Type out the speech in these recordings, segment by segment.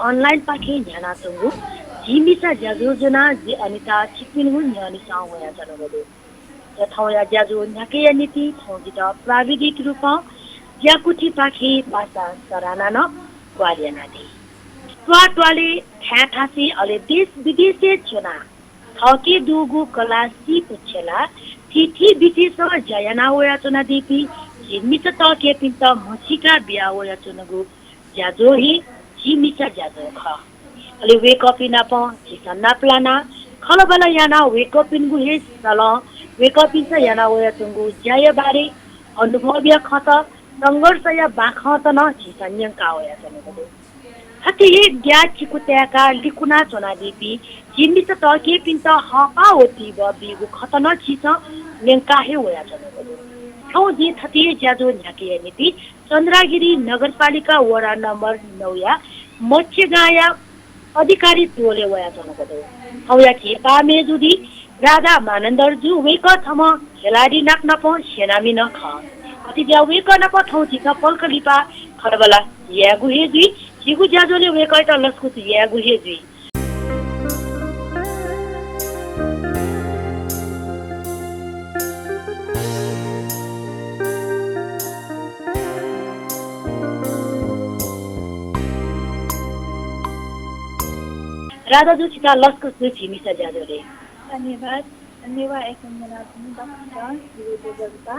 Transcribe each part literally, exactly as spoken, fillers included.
अनलाइनपाखें न्ह्यानाच्वंगु झी मिसा ज्याझ्वः ज्वनाः जि अनिता छिकपिनिगु न्ह्यःने वयाच्वनागु दु। थौंया ज्याझ्वः न्ह्याकेया निंतिं थौं जितः प्राविधिक रूपं ज्याकुथिपाखें पासा सरानां नं ग्वाहालि यानादी। त्वाःत्वालय् थाय् थासय् अले देश विदेशय् च्वनाः थःके दुगु कला सीपु छ्यलाः थीथी बिचय् सः ज्या याना वयाच्वनादीपिं झी मिसा तःकेपिन्त म्हसीका बिया वयाच्वनागु ज्याझ्वः हे झी मिसा ज्याझ्वः खः। अले वय्कःपिं नाप झीसं नापलानाः खँल्हाबल्हा यानाः वय्कःपिनिगु हे सलं वय्कःपिन्सं याना वयाच्वंगु ज्याया बारे अनुभवया खँत, संघर्षया बाखंत नं झीसं न्यंका वयाच्वनागु दु। थथे हे ग्याः चिकु ताय्काः लिकुना च्वनादीपिं झी मिसा तःकेपिन्त हःपाः व तिबः बीगु खँत नं झीसं न्यंका हे वयाच्वनागु दु। थौं जिं थथे हे ज्याझ्वः न्ह्याकेया निंतिं चन्द्रागिरी नगरपालिका वडा नम्बर नौया मच्छेगांया अधिकारी टोलय् वयाच्वनागु दु। थौंया झी पाः मेजु दी राधा मानन्धरजु, वय्कः छम्ह खेलाडी नापनापं स्यनामि नं खः। अथे जुयाः वय्कः नाप थौं झीसं पलख लिपा खँल्हाबल्हा यायेगु हे जुइ। झीगु ज्याझ्वलय् वय्कःयात लसकुस यायेगु हे जुइ। राधाजु, छितः लसकुस दु झी मिसा ज्याझ्वलय्। धन्यवाद। नेवाः एफएम न्यनाच्वंपिं दक्वसित जिगु ज्वजलपा।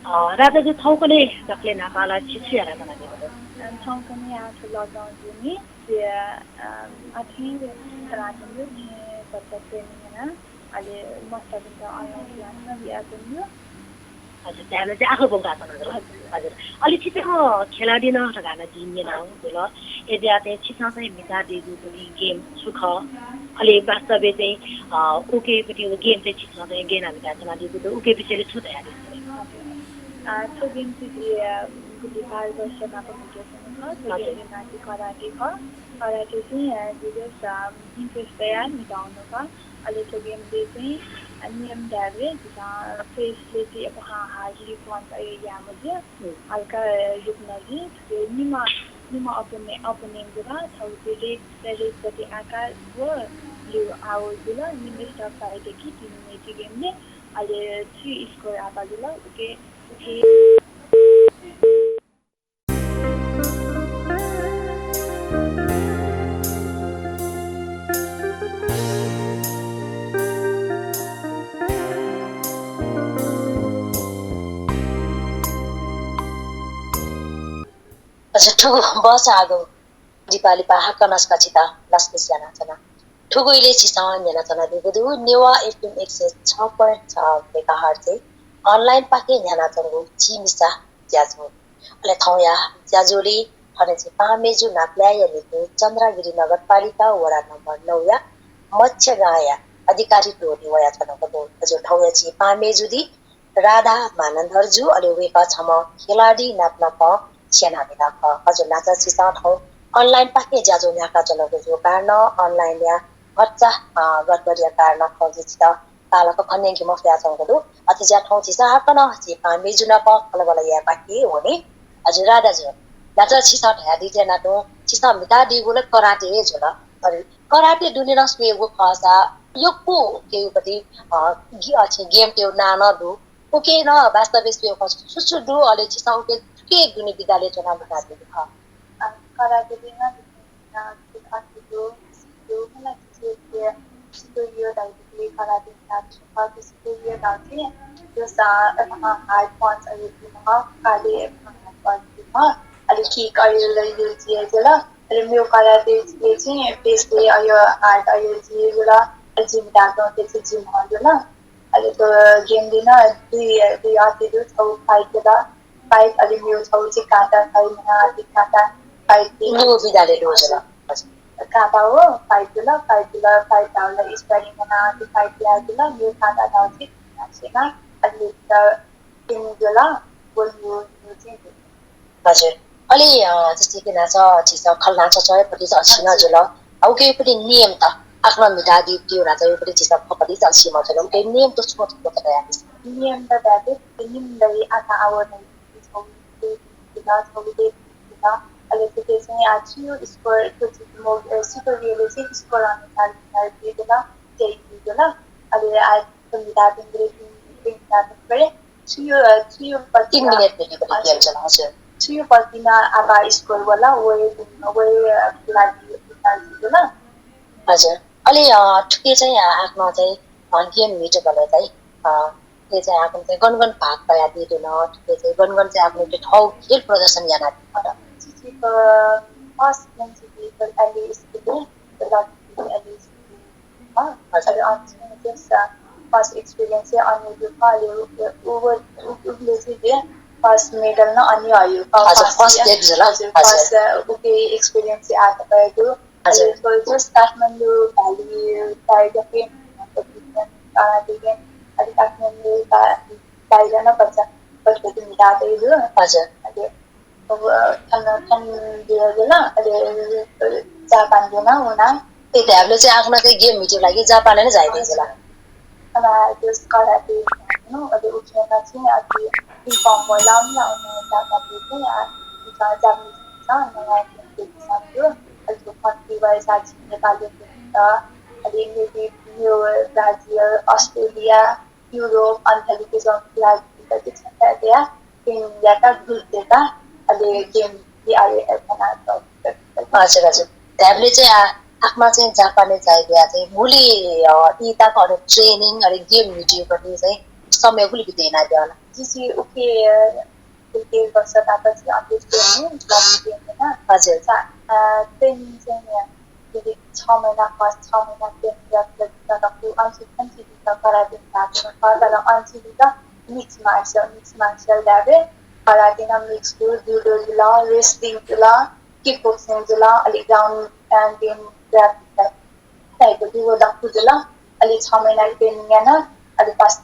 अ, राधाजु, थौंकन्हय् दकलय् न्हापां ला छि छु यानाच्वनादीगु दु? अ, थौंकन्हय् आः थ्व lockdown जूनि, अ, अथें थनाच्वनागु, थें भचा training याना, अले मस्तबिन्त online class नं बियाच्वनागु। हजुर, ध्यान चाहिँ आखः ब्वंकाच्वनागु। हजुर। हजुर। अले छितः खेलाडी नं धकाः नं जिं न्यनागु जुल। अय्जुयाः चाहिँ छिसं चाहिँ म्हितादीगु थ्व game छु खः? अले वास्तवय् चाहिँ, अ, उकिपट्टि game चाहिँ छिसं चाहिँ गय् यानाः म्हिताच्वनादीगु दु, उकिया विषयलय् छुं धयादिसँ। अ, थ्व game चाहिँ जि, अ, गुलि बाह्र वर्ष नाप म्हिताच्वनागु खः। थ्व हजुर। Game-या नां चाहिँ कराटे खः। कराटे चाहिँ, अ, जि just, अ, interest तयाः म्हितावनागु खः। अले थ्व game-य् चाहिँ, अ, नियम धायेबलय् जितः first-य् चाहिँ अप्वः हार्ड punch अथे याये मज्यू। हम्म। हल्का, अ, युक्ति नं जुइ। थुकी निम्ह, निम्ह अपोने-, opponent जुल, छगू चाहिँ red, red पट्टि आकाश व blue आवर जुल। Minister fight कि तीन minute game-य्, अले three score आपाः जुल। उके, उके। अच्छा, थुगु बचाःगु लिपा लिपा हाकनं छकः छितः लसकुस यानाच्वना। थुगु इलय् छिसं न्यनाच्वनादीगु दु नेवाः एफएम एक सय छ point छ मेगाहर्ट्जय् online पाखें न्ह्यानाच्वंगु झी मिसा ज्याझ्वः। अले थौंया ज्याझ्वलय् थन झी पाहां मेजु नापलायेया निंतिं चन्द्रागिरी नगरपालिका वडा नम्बर नौया मच्छेगांया अधिकारी टोली वयाच्वनागु दु। हजुर, थौंया झी पाहां मेजु दी राधा मानन्धरजु, अले वय्कः छम्ह खेलाडी नापनापं स्यनामि नं खः। हजुर नाचा, छिसं थौं online पाखें ज्याझ्वः न्ह्याकाच्वनागु जूगु कारणं online-या भचा, अ, गडबडीया कारणं थौं जिं छितः कालख खँ न्यंके मफयाच्वंगु दु। अथे जुयाः थौं झीसं हाकनं झी पाहां मेजु नाप खँल्हाबल्हा यायेपाखे वने। हजुर राधाजु, नाचा, छिसं धयादी थें यानातुं छिसं म्हितादीगु ला कराटे हे जुल। अले कराटे दुने नं स्वयेगु खःसा यक्व उकेगुपट्टि, अ, गि-, अ, छि game-तय् नां नं दु। उके नं वास्तवय् स्वयेगु खः छु छु दु, अले छिसं उके छुकिया दुने विधालय् च्वनाः म्हितादीगु खः? अ, कराटे दुने नं अ, अथे दु, सिधु, मला, सिधु, सिधु यो धाइगु कराटे धाःगु खः, सिधु यो धाःगु, जसा, अ, hard punch अथे दु, काले, अ, hard punch दु, अले kick अथे ला use जुल, अले मेगु कराटे चाहिँ face-य् अथे hard अथे use जुल, अले gym धाःगु चाहिँ gym हँ जुल। अले थ्व game-य् नं दुई, दुई अथे दु, छगू fight जुल, fight अले मेगु छगू चाहिँ काटा fight, अथे काटा fight दु। निगू विधालय् दु जुल। काटा हो, fight जुल, fight जुल, fight धाःगु ला sparring यानाः अथे fight याये जुल, मेगु काटा धाःगु चाहिँ अले game जुल, व निगू, निगू चाहिँ दु। हजुर। अले, अ, जस्तै कि नाचा झीसं खँ ल्हानाच्वंगु पति चाहिँ अथे नं जुल। अ, उकेपति नियम त आखलं म्हितादीगु नाचा उकेपति झीसं खँ पति चाहिँ अथे मजुल। उके नियम त छुं छुं त धयादिसँ। नियम त धयादिसँ, नियम दइ, आखः आवर दइ, छगू दइ, छगू दइ, अले थुके चाहिँ आ छु स्कोर, थ्व चाहिँ म, अ, सुपर रियलले चाहिँ स्कोर अनुसार विचार दिएगु ला, चाहिँ दिएगु ला। अले आ संविधान छु, अ, छु तीन मिनेट भित्र हजुर। हजुर। छु पतिना आबा स्कोर वाला, वही, वही, अ, लागि विचार दिएगु ला। हजुर। अले, अ, थुके चाहिँ आ-, आखना चाहिँ, अ, गेम मिट बले चाहिँ, अ, थुके चाहिँ आखना चाहिँ गन गन भाग तयार दिएगु न, थुके चाहिँ गन गन चाहिँ आखना चाहिँ थौ खेल प्रदर्शन याना दिएगु न। जी, जी, अ, फर्स्ट गेम चाहिँ अले स्कुल, अले स्कुल, अ, हजुर। अले अन चाहिँ जस, अ, फर्स्ट एक्सपिरियन्स चाहिँ अन दु, अले उ, उ, उ, उले चाहिँ फर्स्ट मेडल न अनि आयो। हजुर, फर्स्ट फर्स्ट गेम जला। हजुर, हजुर। फर्स्ट, अ, उके एक्सपिरियन्स चाहिँ आत पाएगु। हजुर। अले थ्व जस काठमाडौँ भ्याली टाइगर गेम, अ, अले काठमाडौँ बा-, बाहिर न बच्चा, बच्चा चाहिँ मिलाते दु। हजुर। अले अब, अ, थन, थन दिया जुल, अले, अ, जापान जुल, उना। ए, ध्याबले चाहिँ आखना चाहिँ गेम मिटिङ लागि जापान नै जाइदिया जुल। अना जस कराते नु, अले उठेना चाहिँ अति इन्फर्म होला, उना, उना जापान चाहिँ, आ, जा-, जापान चाहिँ, नयाँ गेम चाहिँ साथी हो। अले कन्ट्री वाइज आ चाहिँ नेपाली गेम त, अले maybe new Brazil, Australia, Europe, अन्तर्राष्ट्रिय लागि त चाहिँ छता दिया, गेम याता ग्रुप देता, अले गेम दि आले एतना त। हजुर, हजुर। ध्याबले चाहिँ आ-, आखना चाहिँ जापानय् जाइगु या चाहिँ मुली, अ, ई ताक अले ट्रेनिङ अले गेम मिटिङ प्रति चाहिँ समय गुलि बितेना दिया होला। जी, जी, उके, अ, उके वर्ष ताक चाहिँ अति ट्रेनिङ, क्लास ट्रेनिङ ना। हजुर। सा-, अ, ट्रेनिङ चाहिँ, अ, फेरि छ महिना, फर्स्ट छ महिना ट्रेनिङ यात, त दक्कु अनसु खंची दित, कराते भाग, तर अनसु दित मिक्स मार्शल, मिक्स मार्शल ल्याबे, कराते न मिक्स दु, जुडो जुल, रेस्लिङ जुल, किक बक्सिङ जुल, अले ग्राउन्ड एन्ड गेम ग्राउन्ड टाइपको दु, व दक्कु जुल। अले छ महिना ट्रेनिङ याना, अले फर्स्ट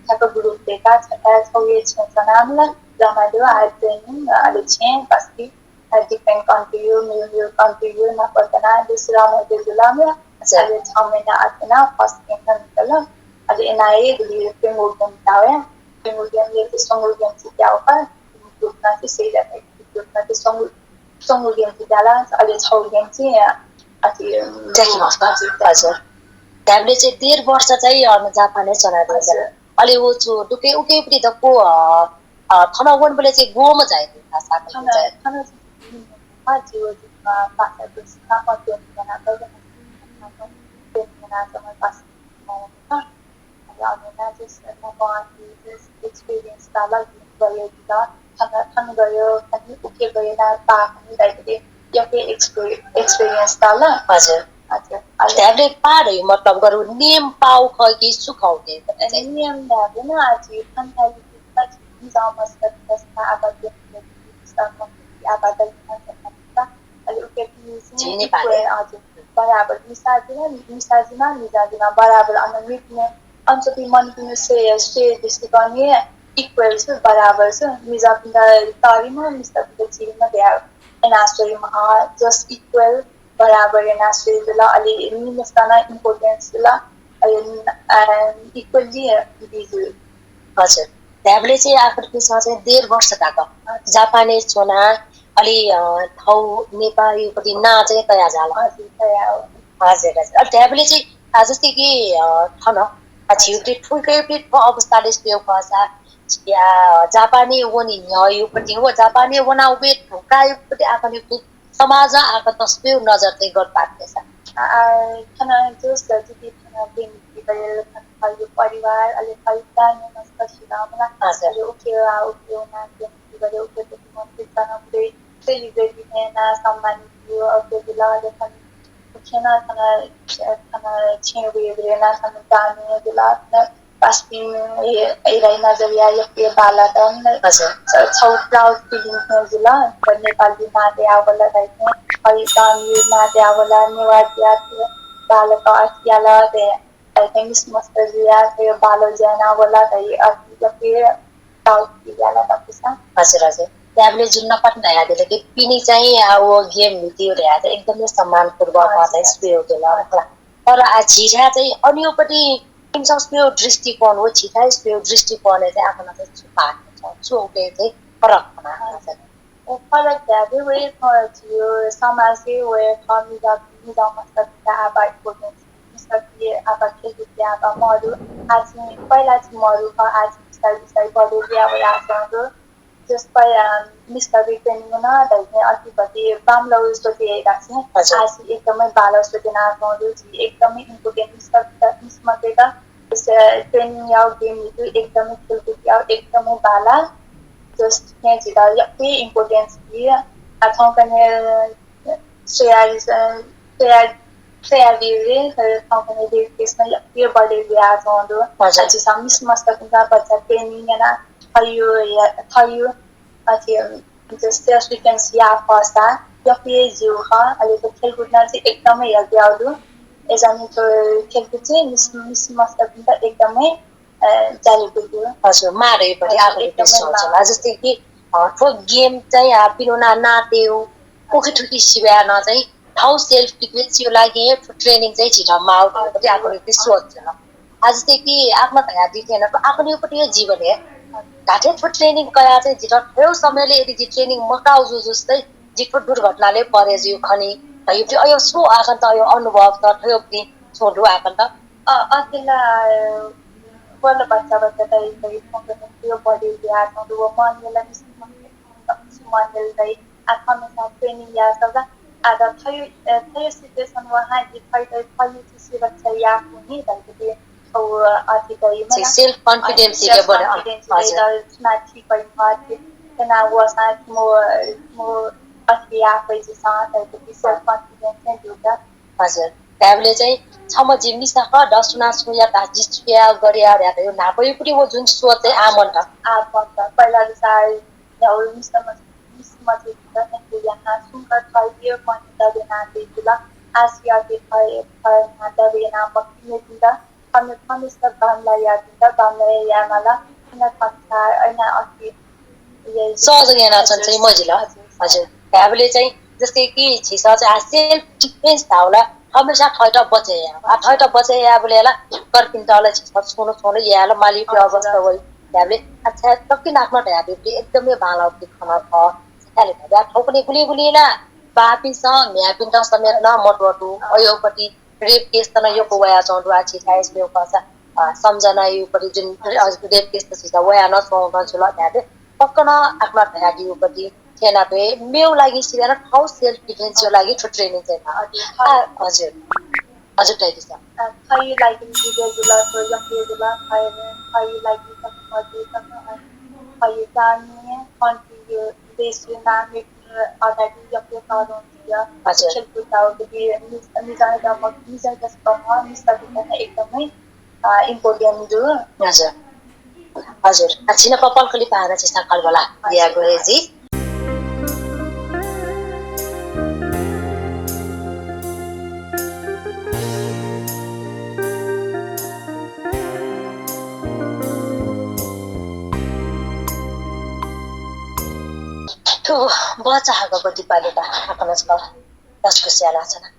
ठ्याक्क ग्रुप देका, छता छौ हे छेँ जना मला, जमा दु, आ ट्रेनिङ, अले छेँ फर्स्ट अ, डिफरेन्ट कन्ट्री हो, मिल मिल कन्ट्री हो, नापतना, दुसरा मध्य जुलाम, हजुर। अले छ महिना आतना फर्स्ट गेम निकल। अले एनाये गुली पेंगो गेम तावे। पेंगो गेम ये तो संगो गेम से क्या होता? ग्रुप ना से सही जाता है। ग्रुप ना से संगो, संगो गेम से जाला, अले छौ गेम से, अ, अति, अ, जैसे मस्त, हजुर। ध्याबले चाहिँ डेढ वर्ष चाहिँ, अ, जापानय् चना दे हजुर। अले वो छु, दुके उके प्रि दक्को, अ, अ, थन वनबलय् चाहिँ गोम जाइगु भाषा थन, चाहिँ। थन चाहिँ, अ, जियो जिमा भाषा चाहिँ सिमा अध्ययन जना, अध्ययन जना, अध्ययन जना, समय पास जना, अले अनेना चाहिँ सर म पाँच एक्सपिरियन्स ताला गयो जिता, थन, थन गयो, थन उके गयो ना, पा, थन दाइते, यके एक्सपे-, एक्सपिरियन्स ताला। हजुर। हजुर। अले ध्याबले पा धइ मतलब गरु नेम पाउ खः कि सुखौ के पता चाहिँ। नेम ध्याबले ना, आज थन थाली कि निजाम मस्त दस्ता आबा के, आबा दस्ता, अले उके झिने पाले। हजुर। बराबर मिसा जिमा, मिसा जिमा, मिजा जिमा, बराबर अन मिट ने, अन सति मन पिनु से, से दृष्टिकोण ये इक्वल छु, बराबर छु, मिजा पिना तारी म, मिसा पिना चिरी म दे, एना सोरी महा, just equal, बराबर एना सोरी जुला, अले नि मस्ताना इम्पोर्टेन्स जुला, अले, अ, इक्वली बिजु। हजुर। ध्याबले चाहिँ आखर पिसं चाहिँ डेढ वर्ष तक जापानय् च्वना, अले, अ, थौ नेपालपट्टि ना चाहिँ तया जाला। हजुर, तया हो। हजुर, हजुर। अले ध्याबले चाहिँ, आ, जस्तै कि, अ, थन, आ, झिउपट्टि थुइकय्पट्टि थ्व अवस्थाले स्पेउ खःसा, या, जापानय् वनी न्ह्यःयुपट्टि व जापानय् वना उबे थुकायुपट्टि आखन समाज आखन स्पेउ नजर चाहिँ गत पाकेसा। आ, आ, थन जोस जिति थन प्रेमी परिवार, थन खयु परिवार, अले खयु दान मस्त शिलामला। हजुर। अले उके आ, उके ना, प्रेमी परिवार, उके त मन चिंतन उके सेलिब्रेट ने ना सम्मानित यो, उके दिला, अले थन उके ना, थन, थन छेउ वे ना, थन दान दिला, थन पास्टिङ ए, ए, नजरिया यक्के बाला दन। हजुर। छ-, छौ प्राउड फिलिङ जुला, नेपाली नाते आवला दाइने, अले दान यु नाते आवला, नेवार जाति बाला त असियाला दे, दाइने मिस मस्त जुया, ते बाला ज्याना आवला दाइ, अति यक्के प्राउड फिल याला दकिसा। हजुर, हजुर। ध्याबले जुन नपत नया दिले कि पिनि चाहिँ आ वो गेम मिटियो रे आ एकदमै सम्मानपूर्वक हजुर। स्पेउ दिला। तर आ झिझा चाहिँ अन्योपट्टि इमिसं स्पेउ दृष्टिकोण हो, झिझा स्पेउ दृष्टिकोण चाहिँ आखन चाहिँ छु पाएको छ, छु उके चाहिँ फरक हुना। फरक धायेबलय् वय् खः झीगु समाजय् वय् खः मिजं, मिजं मस्तय्‌त आः importance, मिस्तय्‌त आः खेलकुदया आः महत्व, आः झी पहिला झी मरु खः, आः झी बिस्तारै बिस्तारै बढे जुया वयाच्वंगु दु। जस्तै, अ, मिस्तय्‌त training नं दइगु अतिपति बांमलाः स्वते याइगु धाःसा, हजुर। आः झी एकदमै बांलाः स्वते यानाच्वंगु दु, झी एकदमै important मिस्तय्‌त, मिस्तय्‌त training याउ game निंतिं एकदमै खेलकुद याउ एकदमै बांलाः। जस थें झीत यक्व importance बी। आः थौंकन्हय् स्वया, अ, स्वया, स्वयाबी, अ, थौंकन्हय् rape case नं यक्व बढे जुयाच्वंगु दु। हजुर। आः झीसं मिस्तय् मस्तय्‌त भचा training याना थयु या, थयु अथे, अ, self defense याये फःसा यक्व हे ज्यू खः। अले थ्व खेलकुद नं झी एकदमै help याउ दु। अय्‌जूगुलिं थ्व खेलकुद चाहिँ मिस, मिस्तय् मस्तय्‌त एकदमै अ, ज्यालेगु दु। हजुर, माःगु पट्टि हजुर, आकर्षित एकदमै स्वः माः। जुल। जस्तै कि, अ, थ्व game चाहिँ, अ, पिने वनाः नां तयेगु उखेथुखे सिबय् नं चाहिँ थःगु self defense या लागि हे थ्व training चाहिँ झीत माःगु पट्टि आकर्षित स्वः जुल। आः जस्तै कि आकलं धयादी थें नं आकलंनिगु पट्टि हे जीवन हे। धात्थें थ्व training कयाः चाहिँ झीत थ्व समयलय् यदि झी training मकाःगु जू जूसा चाहिँ झी थ्व दुर्घटनालय् परे जुइ खनी। धइगु पट्टि अय् स्वः आकलं अय् अनुभव त थ्व पट्टि छुं दु आकलं। अ, अथे ला, अ, वल बच्चा बच्चा दइ, दइ, थौंकन्हय् थ्व बढे जुयाच्वंगु दु, व मनय् ला मिस, मिस मनय् ला दइ। आः थःम्हस्यां training याःसा ला, आः थ्व, अ, थ्व situation वःसां जि थःत, थःत सुरक्षा यायेगु नि धइगु दु, व अथे दइ मला। Self confidence अ, self confidence दइ, हजुर। सुनां थी कइ मखु, थ्यना वःसां मो, मो अथे याये फइ जुइसां धइगु दु, self confidence चाहिँ दु का। हजुर। धायेबलय् चाहिँ छम्ह जि मिसा खः, द सुनां छुं यात, जि छु याये, गथे याये धयाः न्हापाया पट्टि व जुन सोच चाहिँ आः मन्त। आः मन्त। पहिला जूसा, अ, मिसा, मिसा मस्तय्‌त थथे यानाः सुंक थःगु मनय् दबे यानाः जुल। आः सियाके थः, थः न्हां दबे यानाः मखु मेपिन्त, थःम्ह, थःम्हस्यां बांमलाः याःपिन्त बांमलाः यायेमाल। अन थःम्हस्यां अन अथे सहज यानाच्वने चाहिँ मजिल। हजुर। धायेबलय् चाहिँ जस्तै कि झीसं चाहिँ आः self defense धाःगु ला हमेसा थःत बचय् यायेगु। आः थःत बचय् यायेबलय् ला कर्पिन्त ला झीसं छुं न छुं ला याये ला मालीगु अवस्था वइ। धायेबलय् आः छाय् सकसिनं आकलं धयादीगु एकदमै बांलाःगु खँ खः। छाय् धाःसा थौंकन्हय् गुलिं गुलिं ला बाःपिन्सं म्ह्याय्‌पिन्त समेत नं मत्वःतू। अय् पट्टि rape case त नं यक्व वयाच्वंगु दु, आः झी थाय् स्वयेगु खःसा, अ, सम्झना याइगु पट्टि जुन, अ, rape case त झीत वया नं च्वंगु नं जुल धायेबलय् पक्का नं आकलं धयादीगु पट्टि थें नं तुं मेगु लागि सिबय् नं थःगु self defense या लागि थ्व training चाहिँ का। अ, हजुर। हजुर, धयादिसँ। अ, थःगु लागि नि जुल, थ्व यक्व जुल, थः, थःगु लागि तक मजू तक, अ, थःगु जान नि, थःगु देशया नाम अगाडि यक्व तःधंगु जुल। हजुर। खेलकुद धाःगु निज, निजं हे दम, निजं हे दम, मिस्तय्‌त एकदमै, अ, important दु। हजुर। हजुर। आः छिनाप पलख लिपा हानं झीसं खँल्हाबल्हा यायेगु हे जुइ। थ्व बचाहाकःगु दिपालुता हाकनं छकः लसकुस यानाच्वना।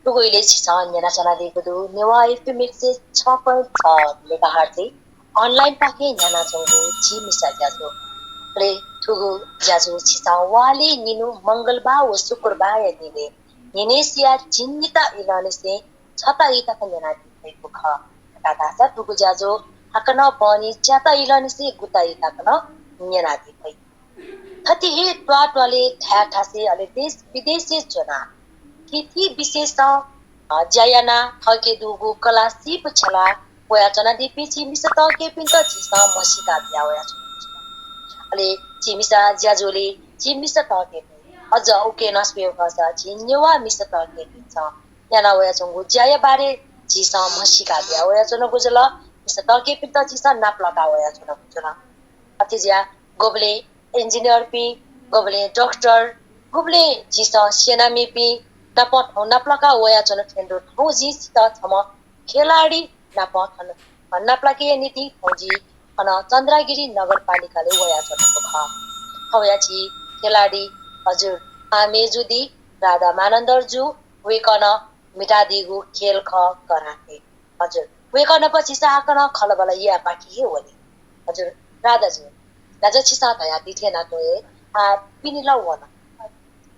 थुगु इलय् छिसं न्यनाच्वनादीगु दु नेवाः FM एक सय छ point छ megahertz-य् online पाखें न्ह्यानाच्वंगु झी मिसा ज्याझ्वः। अले थुगु ज्याझ्वः छिसं वालय् निन्हु मंगलबार व शुक्रबारया दिनय् न्हिनय्‌सिया झिंनिता इलंनिसें छता ई तक न्यनादी फइगु खः। का धाःसा थुगु ज्याझ्वः हाकनं बहनी च्याता इलंनिसें गुता ई तक नं न्यनादी फइ। थथे हे त्वाःत्वालय् थाय् थासय् अले देश विदेशय् च्वनाः थीथी विषयसं, अ, ज्या यानाः थःके दुगु कला सीप छ्यलाः वयाच्वनादीपिं झी मिसा तःकेपिन्त झीसं म्हसीका बिया वयाच्वनागु जुल। अले झी मिसा ज्याझ्वलय् झी मिसा तःकेपिं अझ उकी नं स्वयेगु खःसा झी नेवाः मिसा तःकेपिन्सं याना वयाच्वंगु ज्याया बारे झीसं म्हसीका बिया वयाच्वनागु जुल। मिसा तःकेपिन्त झीसं नापलाका वयाच्वनागु जुल। अथे जुयाः गुबलें engineer-पिं, गुबलें doctor, गुबलें झीसं स्यनामिपिं नाप थौं नापलाका वयाच्वन थें दु। थौं जिं छितः छम्ह खेलाडी नाप थन नापलाकेया निंतिं थौं जि थन चन्द्रागिरी नगरपालिकालय् वयाच्वनागु खः। थौंया झी खेलाडी हजुर आः मय्‌जु दी राधा मानन्धर जु, वय्‌कलं म्हितादीगु खेल खः कराते। हजुर, वय्‌कः नाप झीसं हाकनं खँल्हाबल्हा यायेपाखे हे वने। हजुर, राधा जु, दाजु छिसं धयादी थें यानातुं हे आ, पिने ला वन। आ,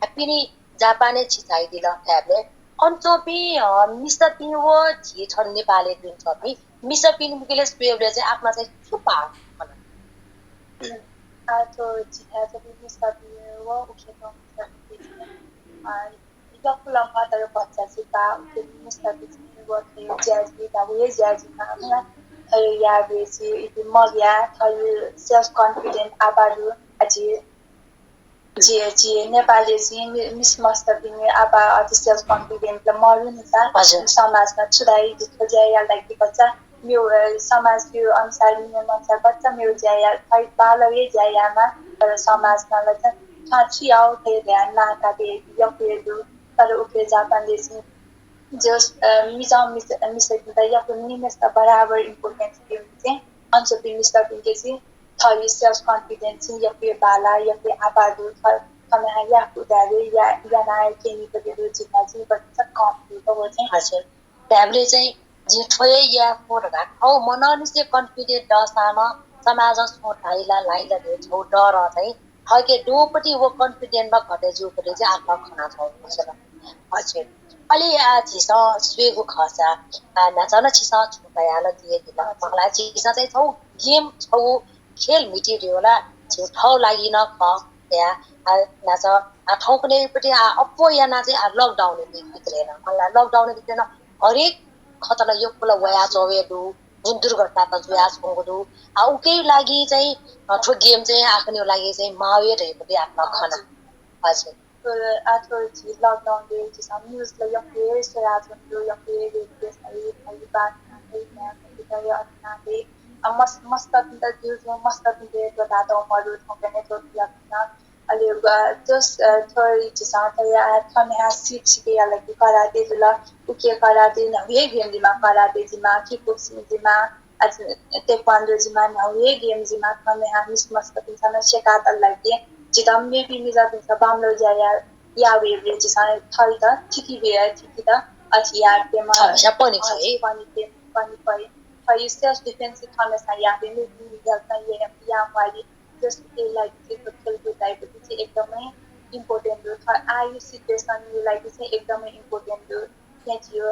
पिने जापानय् चिचाइदिल धायेबलय् अन च्वंपिं, अ, मिसापिं व झी थन नेपालय् दुने च्वंपिं मिसापिं मुकेले स्वयेबलय् चाहिँ आत्मा चाहिँ छु पाः खन? आ, थ्व झी थाय् च्वंपिं मिसापिं व उखे च्वंपिं मिसापिं, अ, यक्व लम्बा तर बच्चा जुयाः उके मिसापिं व थ्व ज्याझ्वः, व हे ज्याझ्वः मा, थ्व याःबलय् इपिं मग्या, थ्व self confident आपाः दु, अझ झी, झी नेपालय् झी मि-, मिस मस्तपिं आपाः अति self confident ला मदु नि सा। हजुर। समाजमा छु धाइ, जितः ज्या याये लागि बच्चा, मेव, अ, समाजको अनुसार, नियम अनुसार बच्चा मेव ज्या याये, खै बालक हे ज्या यायेमाः, तर समाजमा ला चाहिँ छुं छु याउ थें ध्यान नाकाबी यक्व हे दु। तर उके जापानय् चाहिँ जस, अ, मिजं मिस-, मिसापिन्त यक्व निम्हय्सित बराबर importance ब्यूगुलिं चाहिँ अन च्वंपिं मिसापिन्के चाहिँ थःगु self confidence चाहिँ यक्व बाला, यक्व आपाः दु, थ-, थःम्हं याये फु धाःबलय् या-, याना क्यनीगु दु, जितः चाहिँ बच्चा कम दु, व चाहिँ। हजुर। धाःबलय् चाहिँ जिं थ्व हे याये फु धकाः थःगु मनंनिसें confident दःसां नं समाजं छुं धाइ ला धाइ ला धइगु छगू डरं चाहिँ थःके दुगुपति व confident नं घटे जूगुपति चाहिँ आत्मा खना छगू खँ जुल। हजुर। अले आ, झीसं स्वयेगु खःसा, आ, न्हाचः नं छिसं छुं कयाः नं धयादिल। मला झीसं चाहिँ छगू game, छगू खेल म्हितेगु ला झीगु थःगु लागि नं खः। या, आ, न्हाचः, आ, थौंकन्हय्‌पति, आ, अप्वः यानाः चाहिँ, आ, lockdown-या भित्रे नं, मला lockdown-या भित्रे नं हरेक खँ त नं यक्व ला वयाच्वंगु दु, जुन दुर्घटना त जुयाच्वंगु दु। आ, उकिया लागि चाहिँ, अ, थ्व game चाहिँ आखनिया लागि चाहिँ माःगु हे धइगु आत्मा खना। हजुर। अ, आ, थ्व झी lockdown-य् झीसं news ला यक्व हे स्वयाच्वंगु दु, यक्व हे rape case, अले थ्व बात नापं, अ, मस्त, मस्तपिन्त ज्यू ज्यू, मस्तपिन्त हे त्वःतातःगु मदु, थौंकन्हय् थ्व याकनं। अले, अ, जस, अ, थ्व झीसं थ्व या, थ्व म्ह्याय् सिप सिके याये लागि कराटे जुल, उके कराटे न्ह्यः हे game जिमा, कराटे जिमा, kickboxing जिमा, अझ taekwondo जिमा, न्ह्यः हे game जिमा थ्व म्ह्याय् मिस मस्तपिन्सं नं स्यकातल लागि, झीत मेपिं मिजंपिन्सं बांमलाःगु ज्या या, याः वयेबलय् झीसं थःत थिकि बी, थिकि त अथे याये फयेमा। थःम्हस्यां पने फइ। अथे पने फइ, पने फइ। थःगु self defense थःम्हस्यां याये फइ, मेपिं मिजंपिन्सं या, याये म्वाः। जस उकिया लागि चाहिँ थ्व खेलकुद धाइगु चाहिँ एकदमै important दु। थः आःगु situation-या लागि चाहिँ एकदमै important दु। थें जियो,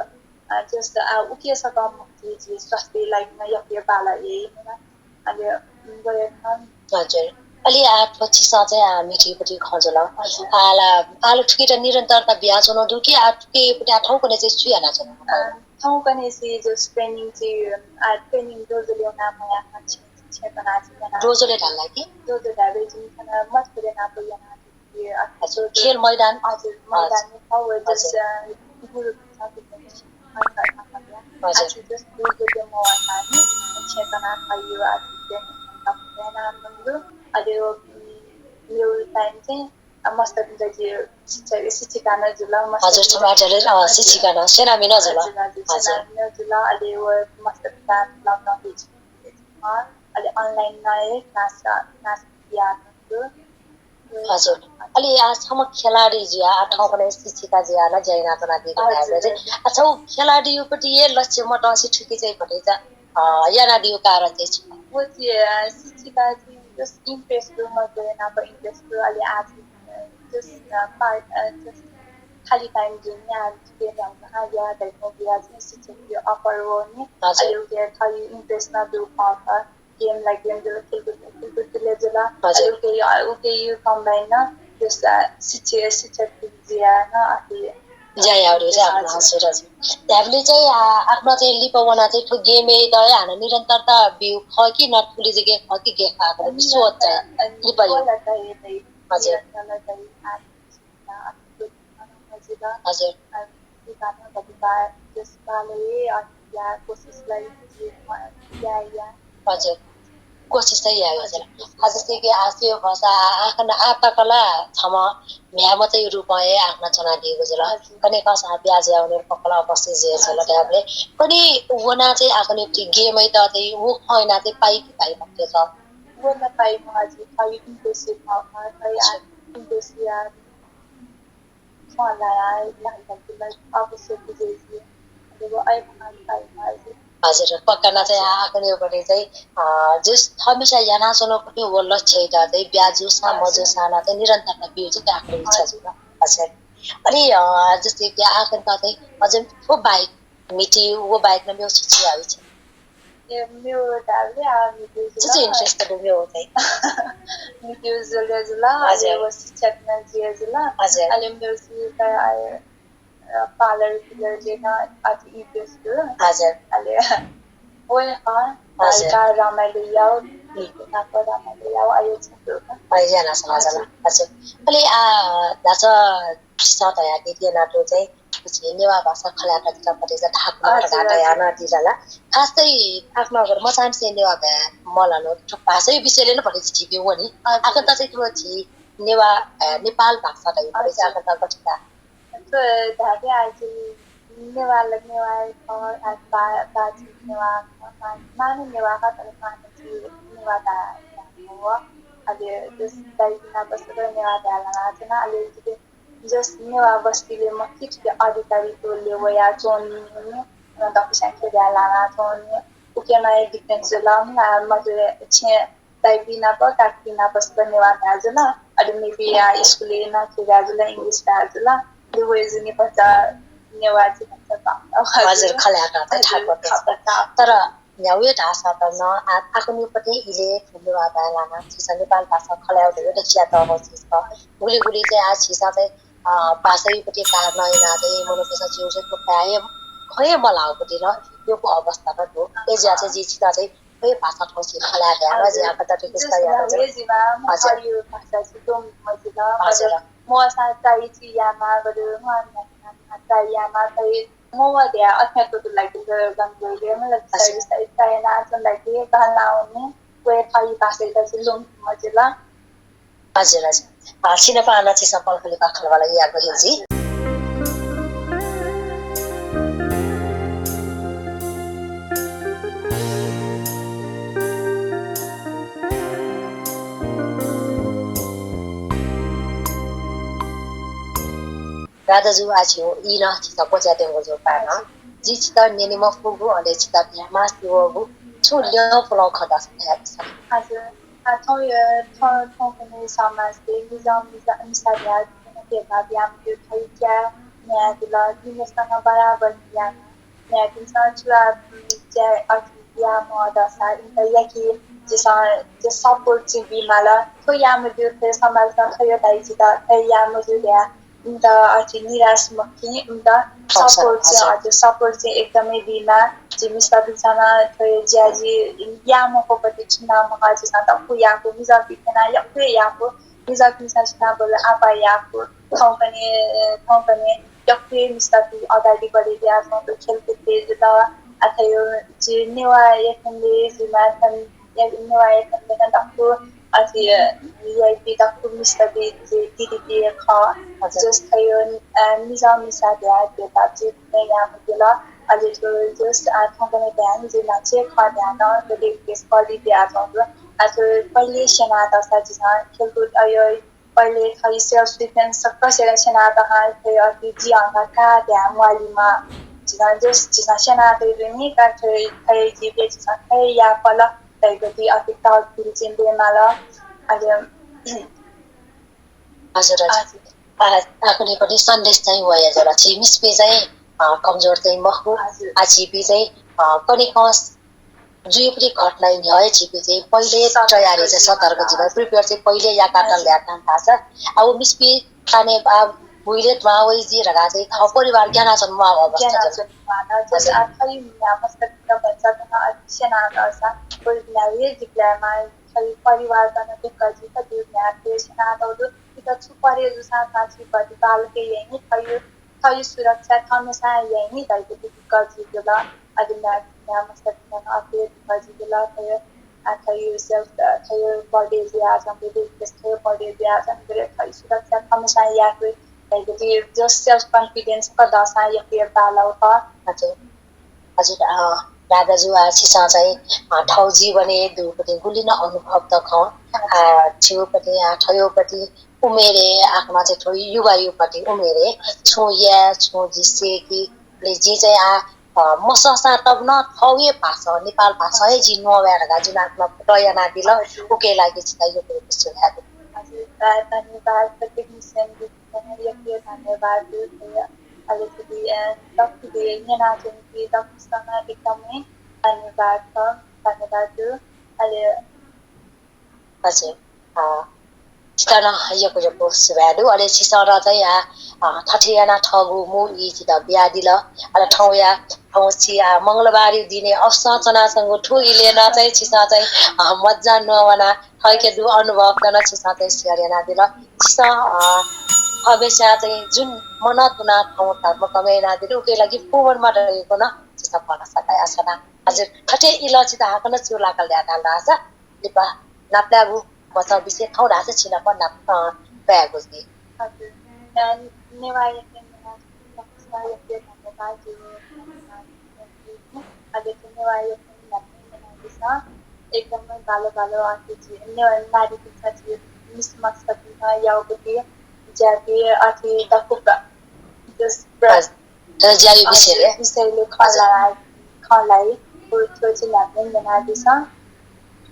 अ, जस, अ, उकिया सकल मखु, झी स्वास्थ्यया लागि नं यक्व हे बांलाः याइ, मला। अले, उम्, वय्कलं हजुर। अले आ, थ्व छिसं चाहिँ आ, म्हितेगुपति खँ जुल। हजुर। आः ला, आः ला थुकियात निरन्तरता बियाच्वनागु दु कि आ, थुकियापति आ, थौंकन्हय् चाहिँ छु यानाच्वनागु? अ, थौंकन्हय् चाहिँ जस training चाहिँ, आ, training dojo-लय् वनाः मयाः खः, छेँ, छेँ कनाः चाहिँ याना। Dojo-लय् धाल ला कि? Dojo धाःबलय् चाहिँ थन मत खुले नाप याना। हजुर, खेल मैदान? हजुर, मैदान हजुर। नि खः, व जस, हजुर। अ, गुरु भिक्षा के भन्छ, हजुर। अझ जस गुरु के मवाना नि, छेँ कनाः खयो, अझ चाहिँ नाम नंदु, अझ यो, उम्, यो time चाहिँ, अ, मस्तपिन्त चाहिँ शिक्षक, शिक्षिका नं जुल, मस्त हजुर, थुमा जले, अ, हजुर। शिक्षिका नं, सेनामी नं जुल। हजुर, हजुर, हजुर। सेनामी नं जुल, अझ व मस्तपिन्त lockdown-य् अले online नं हे class, class यानाच्वंगु। हजुर। अले आ, छम्ह खेलाडी जुयाः, आ, थौंकन्हय् शिक्षिका जुयाः नं ज्या यानाच्वनादीगु हजुर। धाःसा चाहिँ, आ, छम्ह खेलाडीयापति हे लक्ष्य मतसे थुकी चाहिँ भतिचा, अ, यानादीगु कारण चाहिँ छु? व चाहिँ, अ, शिक्षिका चाहिँ just interest दु, मजया नाप interest दु, अले आ चाहिँ, अ, just, अ, part, अ, just खाली time जुन या के भन्छ, आ, या धइगु या चाहिँ शिक्षकया offer वःनि। हजुर। अले उके थःगु interest नं दु, खः, game ला game जुल, खेलकुद ला खेलकुद जुल। हजुर। अले उके, उके combine नं जस शिक्षक, शिक्षक जुयाः नं अथे ज्या याःगु दु, हजुर। हजुर, हजुर। धाःबलय् चाहिँ, आ, आपालं चाहिँ लिपा वनाः चाहिँ थ्व game-य् त हानं निरन्तरता ब्यू खः कि न थुलि जक खः कि गे खः, आपालं सोच चाहिँ लिपा यो। निरन्तरता हे दइ, हजुर। निरन्तरता दइ, आ, हजुर। हजुर। कोसिस चाहिँ याये, हजुर। हजुर। जस्तै कि आ, स्वये खःसा आ, आखन आः तक ला छम्ह म्ह्याय्मचाया रूपं हे आखन च्वनादीगु जुल। हजुर। कन्हय् खःसा आ ब्याहा जुयावनेगु पक्का ला अवश्य जुइ जुल धाःबलय्। कन्हय् वनाः चाहिँ आखन game-य् त चाहिँ व खँ यानाः चाहिँ पाइ कि पाइ मखुत? व नं पाइ मखु, हजुर। खँ interest खः, खः, खँ या, हजुर। Interest या। खँ ल्हाये, ल्हाये धुंकल अवश्य बुझे जुइ। अले व अय् खँ पाइ मखु। हजुर, पक्का नं चाहिँ आखुन्हुपट्टि चाहिँ, अ, जस हमेसा यानाच्वनापट्टि व लक्ष्ययात चाहिँ ब्याहा जूसां मजूसां नं चाहिँ निरन्तरता बीगु चाहिँ आखुन्हु इच्छा जुल। हजुर। अनि, अ, जस्तै कि आखुन्हु चाहिँ अझ व बाहेक मिति व बाहेक नं मेगु छु छु यायेगु इच्छा? ए, मेगु धाःबलय् आ मिति जुल। छु छु interest दु मेगु चाहिँ? मिति जुल जुल, हजुर। अले व शिक्षक नं जुया जुल। हजुर। अले मेगु छु त, अ, अ, parlour पिलरले नं अति interest दु। हजुर। अले ओए हँ, हजुर। हल्का रमाइलो याउ, हुँ। नाप रमाइलो याउ, अले छु दु। अले याना सना सना। हजुर। अले आ, धाःसा छिसं धयादी थें नातु चाहिँ झी नेवाः भाषा खलय् यायेत जितः भतिचा थाकुन्हु हजुर, धकाः हजुर। धयादी ला। खास चाहिँ आखुन्हु अगर मचांनिसें नेवाः भाय् मलाःगु भाषाया विषयलय् नं भतिचा झीपिं वनी। हजुर। आखुन्हु चाहिँ थ्व झी नेवाः, अ, नेपाल भाषा धइगु भतिचा हजुर। आखुन्हु गथे का? थ्व धाःथें आः झी नेवाः ला नेवाः खः, आः बा-, बाजु नेवाः खः, मां, मां नं नेवाः खः, तर मां नं झी नेवाः धाये, धाये मखु। अले जस दाइपिं नाप सदँ नेवाः धाये लानाच्वना। अले जस नेवाः बस्तीलय् मखुथुके अधिकारीत्वलय् वयाच्वनी, दक्वस्यां खेँ धाये लानाच्वनी। उकिया माःया difference जुल, अ, मतलब छेँ दाइपिं नाप काकीपिं नाप सदँ नेवाः धाये जुल। अले maybe आ, स्कुलय् नं खेँ धाये जुल, English धाये जुल। अले वय्‌जुनि भचा नेवाः झी भचा बांलाः। हजुर, खलय् यायेत हजुर, थाकु भतिचा। थाकु, थाकु। तर न्ह्यागु हे धाःसा त नं आ-, आखुन्हुपट्टि इलय् नेवाः भाय् लानाः छिसं नेपाल भाषा खलय् यायेगु दक्वसिया तःधंगु चिज खः। गुलि गुलि चाहिँ आः छिसं चाहिँ, अ, भाषायापट्टि कारणं यानाः चाहिँ मनूतय्‌सं झीगु चाहिँ थ्व खँ हे, खँ हे मल्हाःगुपट्टि नं यक्व अवस्था नं दु। अय्‌जुयाः चाहिँ जिं छितः चाहिँ थ्व हे भाषा थौंसे खलय् यायेत, हजुर। जिं आखुन्हु तक चेष्टा याना जुल। हजुर। थःगु भाषा छु दु मजिल। हजुर। मसां चाहिँ छि यामा, बरु मसां चाहिँ यामा, चाहिँ मवः धया अथें तुतु लागि गंगुले, मतलब, हजुर। बिस्तारै बिस्तारै चाहिँ यानाच्वन लागि बांलाः वनी, वय् थःगु भाषायात चाहिँ लुमंके मजिल। हजुर, हजुर। अ, छिनाप हानं छिसं पलख लिपा खँल्हाबल्हा यायेगु हे जुइ। राधाजु, आः छिगु ई नं छितः क्वचायेत्यंगु जूगु कारणं जिं छितः न्यने मफुगु, अले छितः धाये मास्ति वःगु छुं ल्यं पुलं खँ दःसा धयादिसँ। हजुर। आ, थौं, अ, थौं, थौंकन्हय् समाजय् मिजं, मिसा, मिसा धयाः भेदभाव यायेमाःगु, थौं क्या न्याय जुल, दुनेसं बराबर याना न्याय जुल। छु आ, ज्या अथे याःम्ह दःसा इमित याके, जिं, जिं support चाहिँ बीमाल। थ्व याःम्ह दु, थ्व समाजं थ्व यात, जितः थ्व याःम्ह दु धयाः इमित अथे निराश मखे, इमित support चाहिँ, हजुर। हजुर, support चाहिँ एकदमै बीमाः। जिं मिसापिन्सं नं थ्व ज्या जिं याये मखुपति छुं नं मखु, जिं दक्व याःगु, मिजंपिं थें नं यक्व याःगु, मिजंपिन्सं छुं नं बल्ल आपाः याःगु। थौंकन्हय्, अ, थौंकन्हय् यक्व मिसापिं अगाडि बढे जुयाच्वंगु खेलकुदय् जुल, अथवा जिं नेवाः एफएमय्, जिं माथन नेवाः एफएमय् नं दक्व अथे, अ, भिआइपी दक्व मिसापिं, दिदीपिं खः। हजुर। जस थ्व, अ, मिजं मिसा धयाः भेदभाव चाहिँ याये मजिल। अले जस, अ, थौंकन्हय् धायेगु जिं न्हाचः खः धयाः नं थ्व देशय् कलिं जुयाच्वंगु। अ, थ्व पहिले स्यनातःसा जिं खेलकुद अय् पहिले थःगु self defense सकसिया स्यनातःसां थ्व अथे जि हंकाः का धयाः म्वालीमा। झीसं जस, झीसं स्यनातःगु दु नि, का थ्व, थ्व जीवय् झीसं थ्व याये फल धइगु अथे तःधंगु चाहिँ दयेमाल। अले हजुर, हजुर। हजुर। आ, आखिरपट्टि सन्देश चाहिँ वया जुल। झी मिसापिं चाहिँ, अ, कमजोर चाहिँ मखु। हजुर। आ, झीपिं चाहिँ, अ, कन्हय् खँ जुइपट्टि घटना न्ह्यः हे झीपिं चाहिँ पहिले सतर्क तयारी चाहिँ जुइ सतर्क जुइमाः, prepare चाहिँ पहिले याकातल हजुर। याकातल धाःसा। आ, व मिसापिं ताने, आ, भुइँले दुहां वइ जुइ धकाः चाहिँ थः परिवार ग्यानाच्वनेमाःगु अवस्था ग्यानाच्वनेमाःगु। हजुर। आ, थःगु म्ह्याय् मस्तय्त भचा नं अति स्यनातःसा, कोइ म्ह्याय् हे जिगु लायेमाः, थःगु परिवारत नं दुःख जुइ, थःगु म्ह्याय् स्यनातःगु दु। इमित छु परे जूसां नं झी बालकं याइ नि, थःगु थःगु सुरक्षा थःम्हस्यां याइ नि धइगु दिक्क जुइ जुल। अले म्ह्याय्, म्ह्याय् मस्तय्त नं अथे दिक्क जुइ जुल। थःगु, आ, थःगु self, अ, थःगु birthday जुयाच्वंबलय्, थःगु birthday जुयाच्वंबलय् थःगु सुरक्षा थःम्हस्यां याये धइगु जस self confidence का दःसां यक्व बांलाः खः। हजुर। हजुर, अ, राधाजु, आ, छिसं चाहिँ, अ, थःगु जीवनय् दुगु गुलि नं अनुभव त खः। आ, छिगुपट्टि, आ, थःगुपट्टि उमेरय्, आखमा चाहिँ थ्व युवायुवती उमेरय् छुं याये, छुं जिसे कि, ले जिं चाहिँ, आ, अ, मसःसां तब नं थःगु हे भाषा, नेपाल भाषा हे जिं न्ववाये धकाः जिं नाप नं फुटो यानादिल। उकिया लागि छितः यक्व यक्व सुभाय् दु। हजुर, ध-, धन्यवाद। प्रत्येक मिसियन ग्रुपयात नं यक्व यक्व धन्यवाद दु। अले छितः, अ, दक्व न्यनाच्वंपिं दक्वसित नं एकदमै धन्यवाद, धन्यवाद दु। अले हजुर, अ, छितः नं यक्व यक्व सुभाय् दु। अले छिसं नं चाहिँ, अ, अ, थथे यानाः थःगु मू ई जितः बियादिल। अले थौंया, थौं छि, अ, मंगलबारया दिनय् अफुसं च्वनाच्वंगु थ्व इलय् नं चाहिँ छिसं चाहिँ, अ, मज्जा न्ववानाः थःके दुगु अनुभवत नं छिसं चाहिँ share यानादिल। छिसं, अ, अवश्य चाहिँ जुन मनं तुनाः थौं धर्म कमय् यानादिल, उकिया लागि पूवंम्ह धइगु नं छिसं भलसा कयाच्वना। हजुर, थथे इलय् छितः हाकनं च्वय् लाकाः ल्हाये धाल धाःसा लिपा नापलायेगु मचा विषय थौं धाःसा छिनाप नाप, अ, पायेगु जुइ। हजुर। अ, नेवाः एफएम न्यनाः दक्वसित यक्व यक्व धन्यवाद दु। अले नेवाः एफएम न्यनादिसँ। एकदमै बांलाः बांलाः आः जि नेवाः नारीपिन्सं जि मिस मास्टरपिन्सं याःगु ज्याकि अथे दक्व प्र-, जस प्र-, हजुर। अ, ज्याया विषयलय्। हजुर, विषयलय् खँ हजुर। ल्हाये, खँ ल्हाये, व थ्व जि न्ह्याबलें न्यनादिसँ।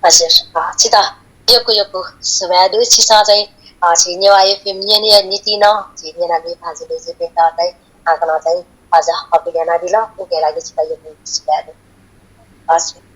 हजुर, अ, छितः यक्व यक्व सुभाय् दु। छिसं चाहिँ, अ, झी नेवाः एफएम न्यनेया निंतिं नं झी न्यनामि भाजु दाजुपिन्त चाहिँ हाकनं चाहिँ अझ हकु यानादिल, उकिया लागि छितः यक्व यक्व सुभाय् दु। हजुर।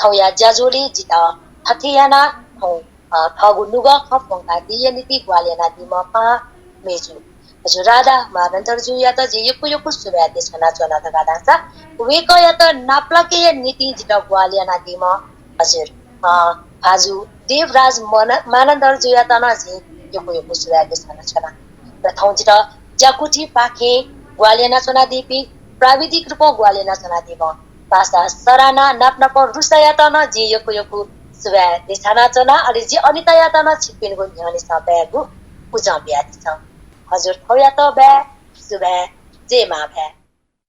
थौंया ज्याझ्वलय् जितः थथे यानाः थौं, अ, थःगु नुगः खँ प्वंकादीया निंतिं ग्वाहालि यानादीम्ह पाहां मय्जु हजुर राधा मानन्धरजुयात जिं यक्व यक्व सुभाय् देछानाच्वना धकाः धाःसा वय्कःयात नापलाकेया निंतिं जितः ग्वाहालि यानादीम्ह हजुर, अ, भाजु देवराज मन-, मानन्धरजुयात नं जिं यक्व यक्व सुभाय् देछानाच्वना। र थौं जितः ज्याकुथिपाखें ग्वाहालि यानाच्वनादीपिं, प्राविधिक रूपं ग्वाहालि यानाच्वनादीम्ह पासा सराना नापनापं रुसायात नं जिं यक्व यक्व सुभाय् देछानाच्वना। अले जि अनितायात नं छिकपिनिगु न्ह्यःने सः बायेगु उजं बियादिसँ। हजुर, थौंयात बाय्, सुभाय्, जय मांभाय्।